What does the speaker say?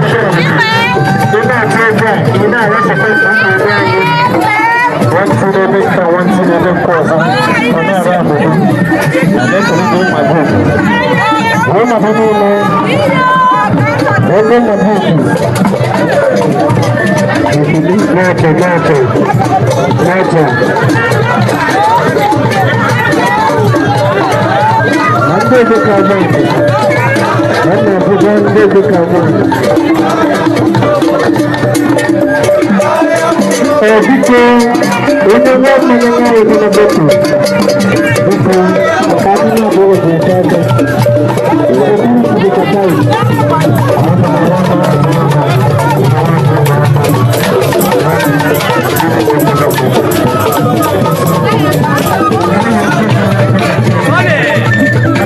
Ị na-atụ ego a, ị na-arasakwa nke ụmụ ebe anyị. Nwantị n'ebe nke a, nwantị n'ebe nke ọzọ. Ọ na-ara ahụhụ. Na-ekele gị ma bụ. Wee ma bụ niile. Ebe ma bụ na-achọ na-achọ na-achọ. Na ndị ebe ka agba nke. Na nna abụga ndị ebe ka agba nke. Ee, biko, onye nwe mmanya ya ebi na bọtụl. Biko, maka adịghị abụọ bụ ụtọ.